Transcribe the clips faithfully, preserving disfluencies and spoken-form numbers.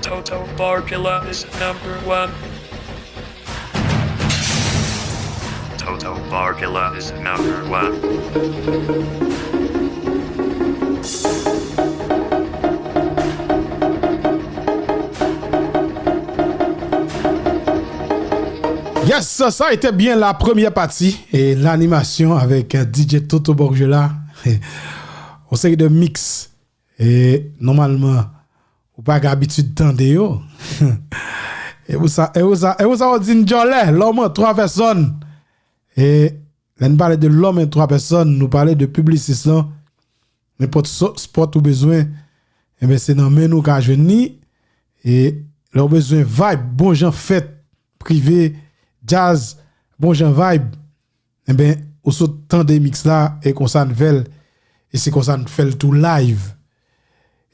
Toto Borgula is number one. Toto Borgula is number one. Yes, ça a été bien la première partie et l'animation avec euh, D J Toto Borgula. Yon seri de mix. E nòmalman, ou pa gen abitid tande yo. E pou sa, e pou sa, e pou sa ou di n djòlè, lòm an twa pèsòn. E lè n pale de lòm an twa pèsòn, nou pale de Publicis lan. Nenpòt sò- spòt ou bezwen, enben se nan men nou ka jwenn li. E lè w bezwen vibe, bon jan fèt, prive, djaz, bon jan vibe, enben, ou sot tande mix la, e konsa n fè l, e se konsa n fè l tou live.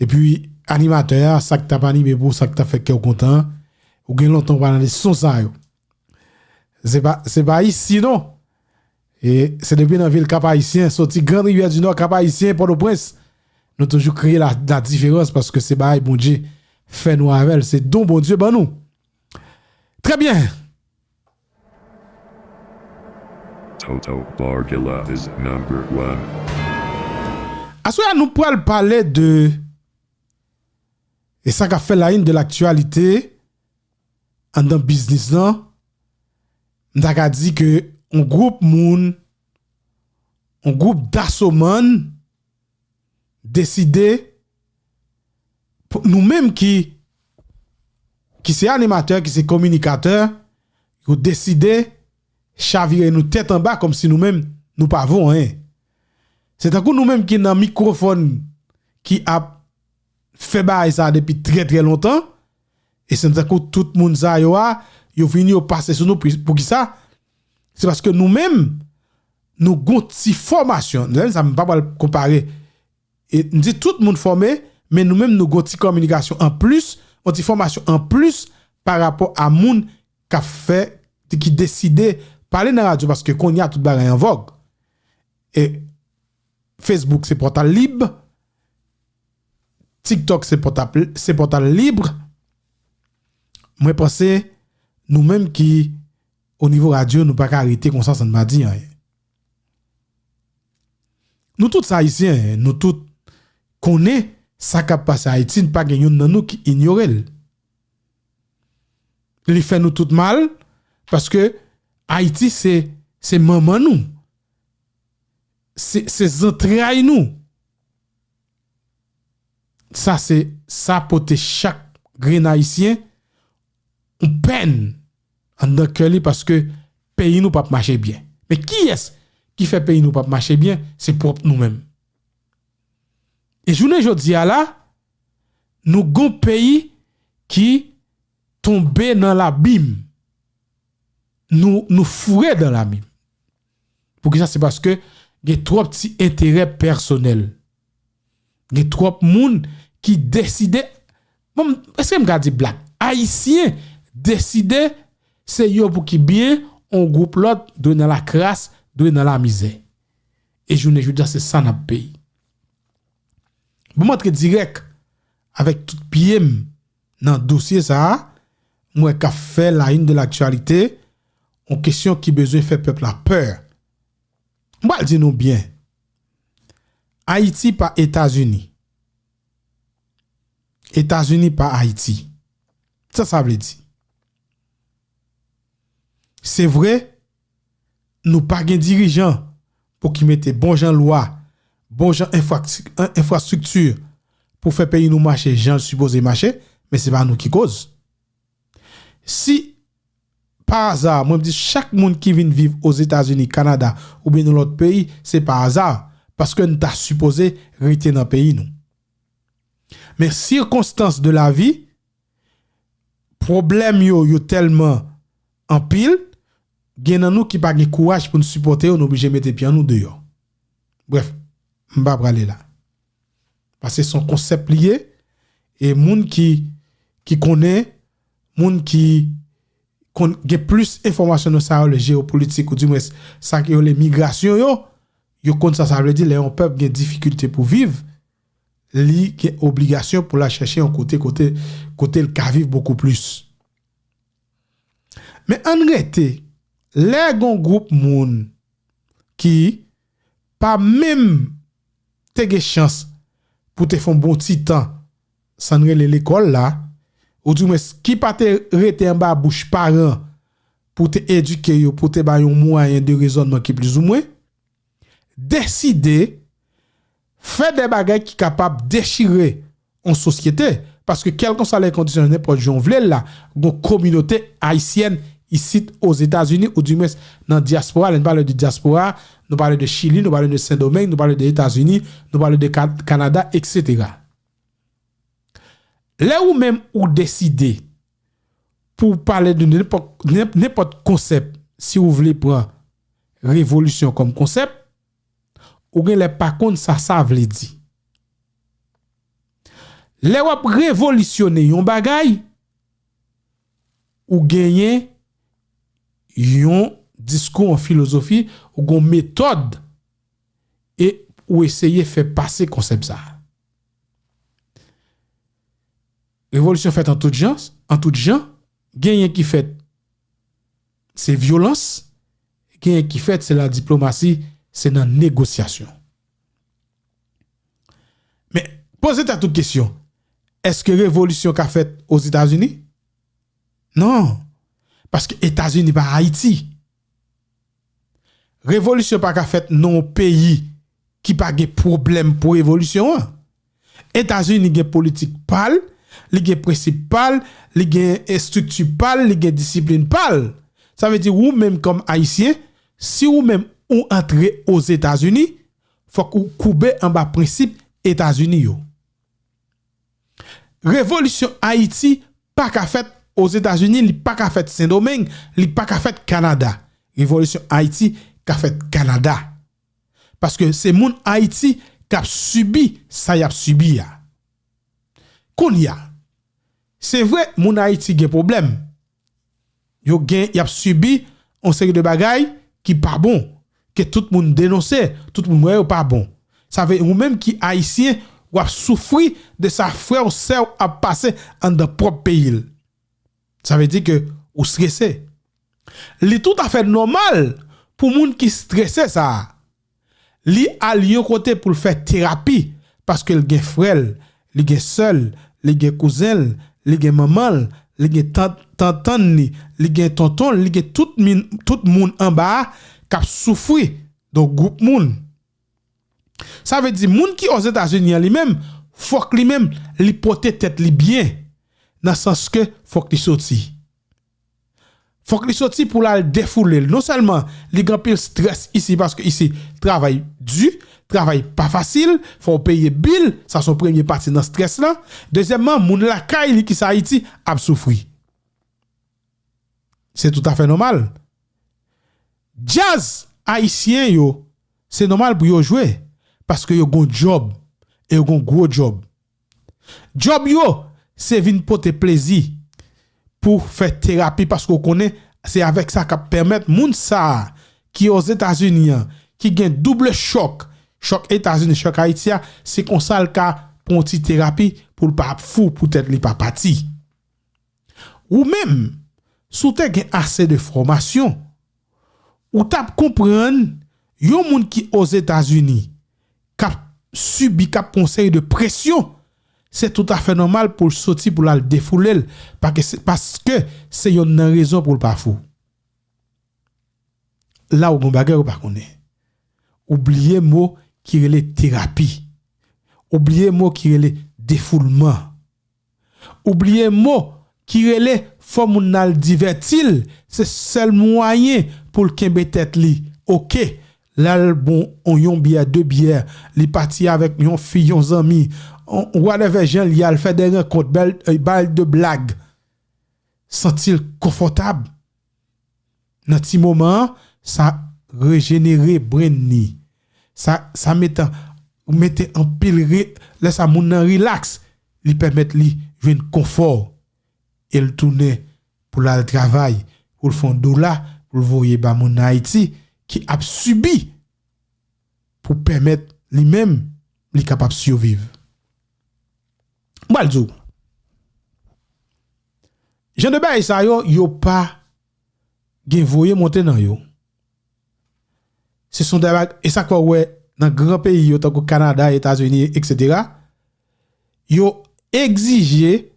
Epi, animatè a, sa k t ap anime pou ou, sa k t ap fè kè w kontan an, ou gen lontan ou pa tande son sa yo. Se pa, se pa isi non. E se depi nan vil Kap Ayisyen, soti Grand Rivière du Nord, Kap Ayisyen, Pòtoprens, nou toujou kreye la, la diferans paske se bagay Bondye fè nou avè l, se don Bondye ban nou. Trè byen. Toto Borgula is number one. Aswè a nou pral pale de e sa k ap fè la une de l'actualité anndan biznis lan. M ta ka di ke yon gwoup moun, yon gwoup dasomann deside, pou nou menm ki ki se animatè, ki se kominikatè, yo deside chavire nou tèt anba kòmsi nou menm nou pa vo anyen. Se tankou nou menm ki nan mikwofòn ki ap fè bagay sa depi trè trè lontan, e se tankou tout moun sa yo a, yo vini yo pase sou nou. Poukisa? Se paske nou menm, nou gon ti fòmasyon. Lè sa m pa pral konpare e m di tout moun fòme, men nou menm nou gon ti kominikasyon anplis, yon ti fòmasyon anplis pa rapò a moun k ap fè, ki deside pale nan radyo paske kounye a tout bagay an vòg. E Facebook se pòtal lib, TikTok se pòtal, se pòtal lib. Mwen panse nou menm ki o nivo radyo nou pa ka rete konsa san n pa di anyen. Nou tout se ayisyen, nou tout konnen sa k ap pase Ayiti, pa gen youn nan nou ki inyore l. Li fè nou tout mal paske Ayiti se, se manman nou, se, se zantray nou. Sa se, sa pote chak grenn ayisyen yon pèn anndan kè li paske peyi nou p ap mache byen. Men kiyès ki fè peyi nou p ap mache byen? Se pwòp nou menm. E jounen jodi a la, nou gon peyi ki tonbe nan labim. Nou, nou foure dan labim. Poukisa? Se paske gen twòp ti enterè pèsonèl. Gen twòp moun ki deside, bon, èske m ka di blak? Ayisyen deside se yo pou ki byen, yon gwoup lòt dwe nan lakras, dwe nan lamizè. E jounen jodi a se sa n ap peye. Bon, m antre dirèk avèk tout pye m nan dosye sa a, m wè k ap fè la une de l'actualité, yon kesyon ki bezwen fè pèp la pè. M pral di nou byen, Ayiti pa Etazini. Etazini pa Ayiti. Sa sa vle di? Se vre, nou pa gen dirijan pou ki mete bon jan lwa, bon jan enfrakti- en- enfrastrikti pou fè peyi nou mache jan l sipoze mache, men se pa nou ki koz. Si pa aza, mwen m di chak moun ki vin viv Ozetazini, Kanada oubyen nan lòt peyi, se pa aza, paske n ta sipoze rete nan peyi nou. Men sikonstans de lavi, pwoblèm yo, yo tèlman anpil, gen nan nou ki pa gen kouraj pou n sipòte yo, n oblije mete pye nou deyò. Brèf, m pa prale la. Paske se yon konsèp li ye, e moun ki, ki konnen, moun ki konn, gen plis enfòmasyon nan sa yo, le jeyopolitik, oudimwens, sa ke yo le migrasyon yo, yo konn sa sa vle di lè yon pèp gen difikilte pou viv, li gen obligasyon pou l al chèche yon kote, kote, kote l ka viv bokou plis. Men ann rete, lè gon gwoup moun ki pa menm te gen chans pou te fè yon bon ti tan, sa n rele lekòl la, oudimwens ki pa te rete anba bouch paran pou te edike yo, pou te ba yo yon mwayen de rezònman ki plizoumwen, deside fè de bagay ki kapab dechire yon sosyete. Paske kèlkanswa lè kondisyon nenpòt jan w vle l la, gon kominote ayisyèn isit Ozetazini, oudimwens nan dyaspora. Lè n pale de dyaspora, nou pale de Chili, nou pale de Sendomeng, nou pale de Etazini, nou pale de Ka-, Kanada, etsetera. Lè ou menm ou deside pou w pale de nenpòt, nen-, nenpòt konsèp, si ou vle pran revolisyon kòm konsèp, ou genlè pa konn sa sa vle di. Lè w ap revolisyone yon bagay, ou genyen yon diskou, yon filozofi, ou gen yon metòd, e ou eseye fè pase konsèp sa a. Revolisyon fèt an tout jan, an tout jan, genyen ki fèt se vyolans, genyen ki fèt se la diplomasi, se nan negosyasyon. Men, poze tèt ou kesyon, èske revolisyon ka fèt Ozetazini? Non. Paske Etazini pa Ayiti. Revolisyon pa ka fèt nan yon peyi ki pa gen pwoblèm pou revolisyon an. Etazini gen politik pa l, li gen prensip pa l, li gen estrikti pa l, li gen disiplin pa l. Sa vle di ou menm kòm Ayisyen, si ou menm ou antre Ozetazini, fòk ou koube anba prensip Etazini yo. Revolisyon Ayiti pa ka fèt Ozetazini, li pa ka fèt Sendomeng, li pa ka fèt Kanada. Revolisyon Ayiti ka fèt Kanada. Paske se moun Ayiti k ap sibi sa y ap sibi a. Kounye a, se vre, moun Ayiti gen pwoblèm. Yo gen, y ap sibi yon seri de bagay ki pa bon, ke tout moun denonse, tout moun wè yo pa bon. Sa vle, ou menm ki Ayisyen, w ap soufri de sa frè w, sè w ap pase anndan pwòp peyi l. Sa vle di ke ou strese. Li toutafè nòmal pou moun ki strese sa a, li al yon kote pou l fè terapi, paske l gen frè l, li gen sè l, li gen kouzen l, li gen manman l, li gen tant, tantann li, li gen tonton l, li gen tout min-, tout moun anba a k ap soufri, donk gwoup moun. Sa vle di moun ki Ozetazini an li menm, fòk li menm li pote tèt li byen, nan sans ke fòk li soti. Fòk li soti pou l al defoule l. Non sèlman li gen anpil strès isi, paske isi travay di, travay pa fasil, fò w peye bil, sa se yon premye pati nan strès lan. Dezyèmman, moun lakay li ki se Ayiti ap soufri. Se toutafè nòmal. Djaz ayisyen yo, se nòmal pou yo jwe, paske yo gon djòb, e yo gon gwo djòb. Djòb yo, se vin pote plezi pou fè terapi, paske w konnen se avèk sa k ap pèmèt moun sa a ki Ozetazini an, ki gen double chòk, chòk Etazini, chòk Ayiti a, se konsa l ka pran yon ti terapi pou l pa ap fou, pou tèt li pa pati. Ou menm, si w te gen ase de fòmasyon, ou t ap konprann yon moun ki Ozetazini k ap sibi, k ap pran yon seri de presyon, se toutafè nòmal pou l soti, pou l al defoule l, paske se, paske se yonn nan rezon pou l pa fou. La ou gon bagay ou pa konnen. Ou bliye mo ki rele terapi. Ou bliye mo ki rele defoulman. Ou bliye mo ki rele fò moun nan al divèti l, se sèl mwayen pou l kenbe tèt li oke. L al bon yon byè, de byè, li pati avèk yon fi, yon zanmi, on, whatever jan l ye, al fè de rankont, bèl, eh, bal de blag. Santi l konfòtab. Nan ti moman an, sa rejenere brain li. Sa, sa mete, mete anpil re-, lè sa moun nan rilaks, li pèmèt li jwenn konfò. E l tounen pou l al travay, pou l fè yon dola, pou l voye ba moun nan Ayiti ki ap sibi pou pèmèt li menm, li kapab siviv. M pral di w. Jan de bagay sa yo, yo pa gen voye monte nan yo. Se son bagay, e sa k fè w wè nan gran peyi yo, tankou Kanada, Etazini, etsetera, yo egzije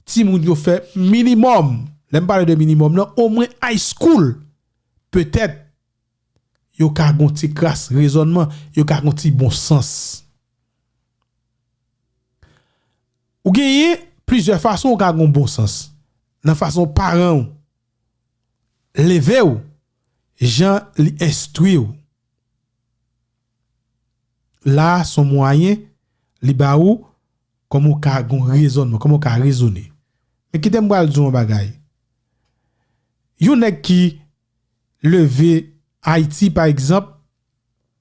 timoun yo fè minimòm, lè m pale de minimòm nan, omwen high school, petèt, yo ka gon ti kras rezònman, yo ka gon ti bon sans. Ou genyen plizyè fason ou ka gon bon sans. Nan fason paran w leve w, jan li enstwi w. La, se yon mwayen li ba ou, kòman ou ka gon rezònman, kòman ou ka rezone. Men kite m pral di w yon bagay. Yon nèg ki leve Ayiti, pa egzanp,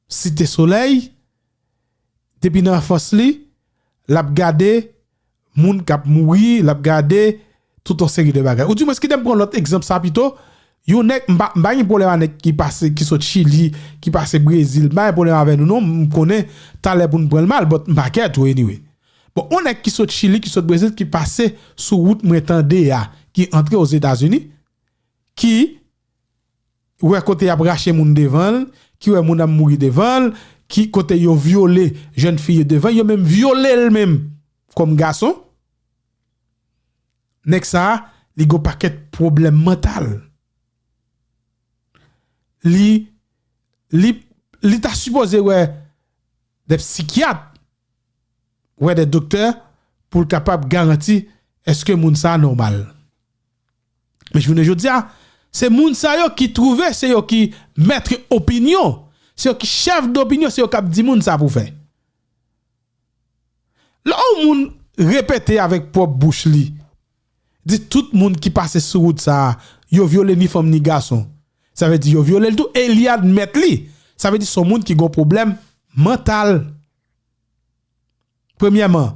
Site Solèy, depi nan anfans li, l ap gade moun k ap mouri, l ap gade tout yon seri de bagay. Oudimwens, kite m pran lòt egzanp sa pito. Yon nèg, m pa, m pa gen pwoblèm a nèg ki pase, ki sot Chili, ki pase Brezil, m pa gen pwoblèm avè nou non, m konnen talè pou n pran l mal, but m pa care tou anyway. Bon, yon nèg ki sot Chili, ki sot Brezil, ki pase sou wout mwen tande a, ki antre Ozetazini, ki wè kote y ap rache moun devan l, ki wè moun ap mouri devan l, ki kote yo vyole jèn fi yo devan l, yo menm vyole l menm kòm gason. Nèg sa a, li gon pakèt pwoblèm mantal. Li, li, li ta sipoze wè de sikyat, wè de doktè pou l kapab garanti èske moun sa a nòmal. Men jounen jodi a, se moun sa yo ki twouve se yo ki mèt opinyon, se yo ki chèf dopinyon, se yo k ap di moun sa pou fè. Lè yon moun repete avèk pwòp bouch li, di tout moun ki pase sou wout sa a, yo vyole ni fanm ni gason. Sa vle di yo vyole l tou e li admèt li. Sa vle di se yon moun ki gon pwoblèm mantal. Premyèman,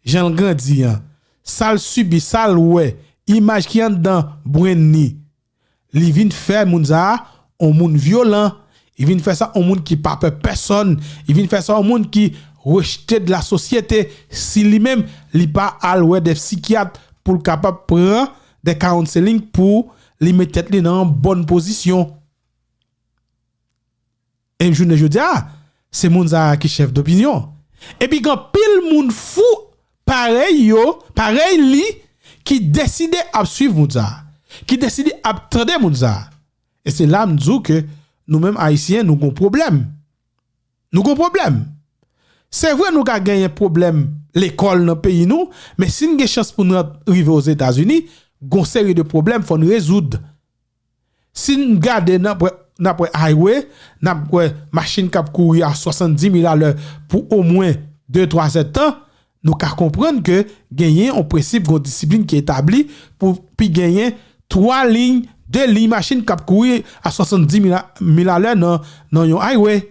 jan l grandi an, sa l sibi, sa l wè, imaj ki anndan brenn li, li vin fè moun sa a yon moun vyolan, li vin fè sa yon moun ki pa pè pèsòn, li vin fè sa yon moun ki rejte de la sosyete, si li menm li pa al wè de sikyat pou l kapab pran de counseling pou li met tèt li nan yon bòn pozisyon. E jounen jodi a, se moun sa a ki chèf dopinyon. Epi gen anpil moun fou parèy yo, parèy li, ki deside ap swiv moun sa a, ki deside ap tande moun sa a. E se la m di w ke nou menm Ayisyen, nou gon pwoblèm. Nou gon pwoblèm. Se vre nou ka genyen pwoblèm lekòl nan peyi nou, men si n gen chans pou n ran-, rive Ozetazini, gon seri de pwoblèm fò n rezoud. Si n gade n ap wè, n ap wè highway, n ap wè machin k ap kouri a swasanndimil alè pou omwen de, twa zèdtan, nou ka konprann ke genyen yon prensip, yon disiplin ki etabli pou pi genyen twa liy, de liy machin k ap kouri a swasanndimil a-, mil alè nan, nan yon highway.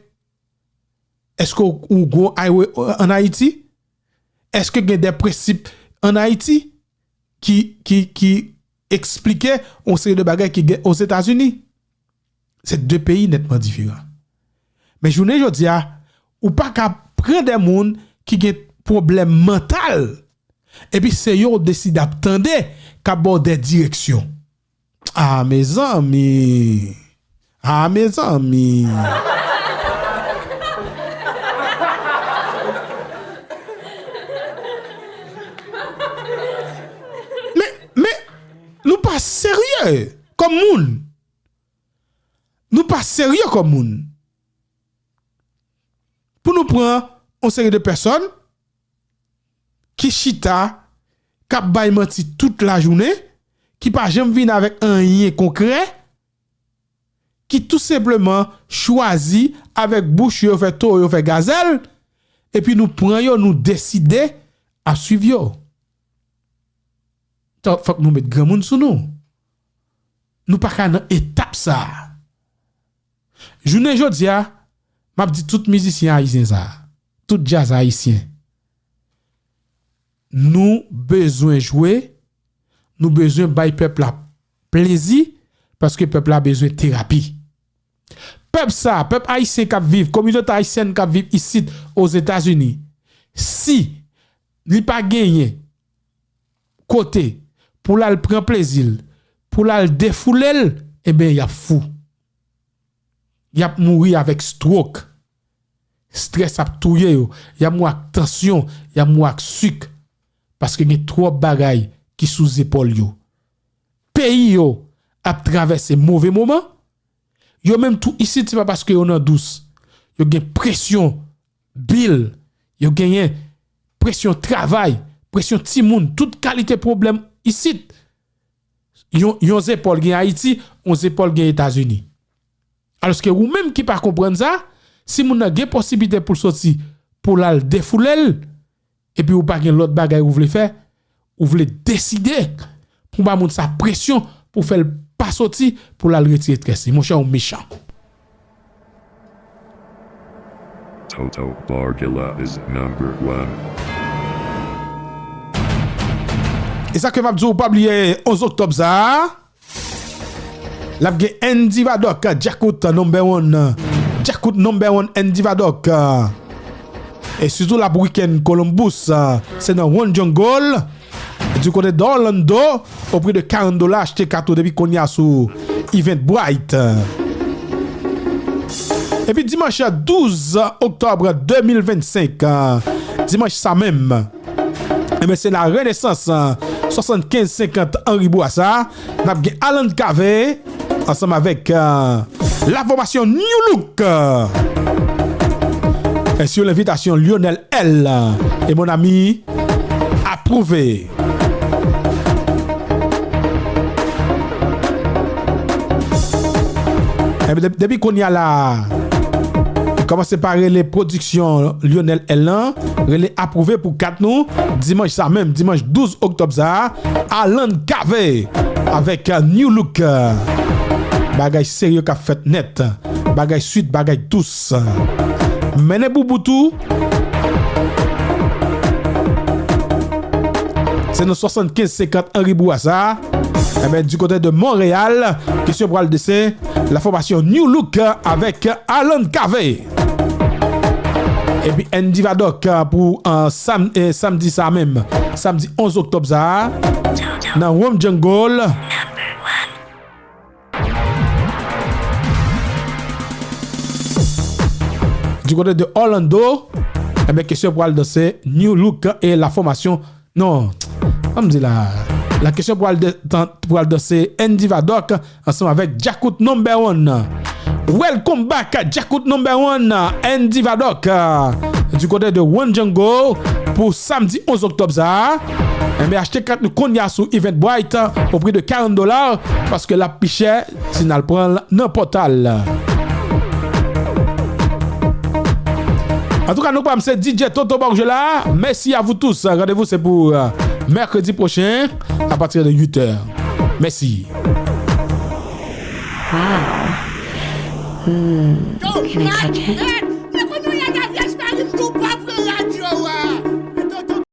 Èske w, ou gon highway, euh, ann Ayiti? Èske gen de prensip ann Ayiti ki, ki, ki eksplike yon seri de bagay ki gen Ozetazini? Se de peyi nètman diferan. Men jounen jodi a, ou pa ka pran de moun ki gen pwoblèm mantal, epi se yo w deside ap tande k ap ba w de direksyon. Ah, mezanmi. Ah, mezanmi. Men, men, nou pa serye kòm moun. Nou pa serye kòm moun. Pou nou pran yon seri de pèsòn ki chita, k ap bay manti tout lajounen, ki pa janm vin avèk anyen konkrè, ki tou senpleman chwazi avèk bouch yo fè towo, yo fè gazèl, epi nou pran yo, nou deside ap swiv yo. Fòk nou met granmoun sou nou. Nou pa ka nan etap sa a. Jounen jodi a, m ap di tout mizisyen ayisyen sa a, tout djaz ayisyen, nou bezwen jwe, nou bezwen bay pèp la plezi, paske pèp la bezwen terapi. Pèp sa, pèp ayisyen k ap viv, kominote ayisyèn k ap viv isit Ozetazini, si li pa genyen kote, pou l al pran plezi l, pou l al defoule l, ebyen, y ap fou. Y ap mouri avèk stroke. Estrès ap touye yo. Y ap mouri ak tansyon, y ap mouri ak sik. Paske gen twòp bagay ki sou zepòl yo. Peyi yo ap travèse move moman. Yo menm tou isit, se pa paske yo nan dous. Yo gen presyon bil, yo genyen presyon travay, presyon timoun, tout kalite pwoblèm isit. Yon, yon zepòl gen Ayiti, yon zepòl gen Etazini. Alòske ou menm ki pa konprann sa, si moun nan gen posiblite pou l soti, pou l al defoule l, epi ou pa gen lòt bagay ou vle fè, ou vle deside pou ba moun sa presyon pou fè l pa soti, pou l al retire estrès li. Monchè, ou mechan. Toto Borgila is number one. E sa ke m ap di w, pa bliye onz oktòb sa a, l ap gen Andy Vadok, Djakout number one. Djakout number one, Andy Vadok. E sitou l ap weekend Columbus, se nan One Jungle. Du côté d'Orlando, au prix de quarante dollars, achte kat ou depi kounye a sou Eventbrite. Epi dimanch douz oktòb de mil vennsenk, dimanch sa menm, enben, se la renesans, swasannkenz senkant Henri Bourassa, n ap gen Alan Cavé ansanm avèk, euh, la fòmasyon New Look. Et sur l'invitation Lionel L et mon ami, apwouve. Enben, dep-, depi kounye a la, kòmanse pa rele pwodiksyon Lionel L lan, rele apwouve pou kat nou, dimanch sa menm, dimanch douz oktòb sa a, Alan Cavé avèk, euh, New Look. Bagay serye k ap fèt nèt. Bagay swit, bagay dous. Mennen boubout ou. Se nan swasannkenz senkant Henri Bourassa. Enben, du côté de Montréal, kesyon pral danse la fòmasyon New Look avèk Alan Cavé. Epi Andy Vadok pou, euh, sam-, euh, samdi sa menm. Samdi onz oktòb sa a, nan One Jungle. Du côté de Orlando, enben, kesyon pral danse New Look e la fòmasyon. Non, an m di la, la kesyon pral de-, tan-, pral danse Andy Vadok ansanm avèk Djakout number one. Welcome back, Djakout number one, Andy Vadok, euh, du côté de One Jungle, pou samdi onz oktòb sa a. Enben, achte kat nou kounye a sou Eventbrite, euh, au prix de quarante dollars, paske l ap pi chè si n al pran l nan pòtal. Antouka, non pa m se D J Toto Borgela. Merci à vous tous. Rendez-vous, c'est pour, euh, mercredi prochain à partir de huit heures. Merci. Wow. Hmm. Can I touch it?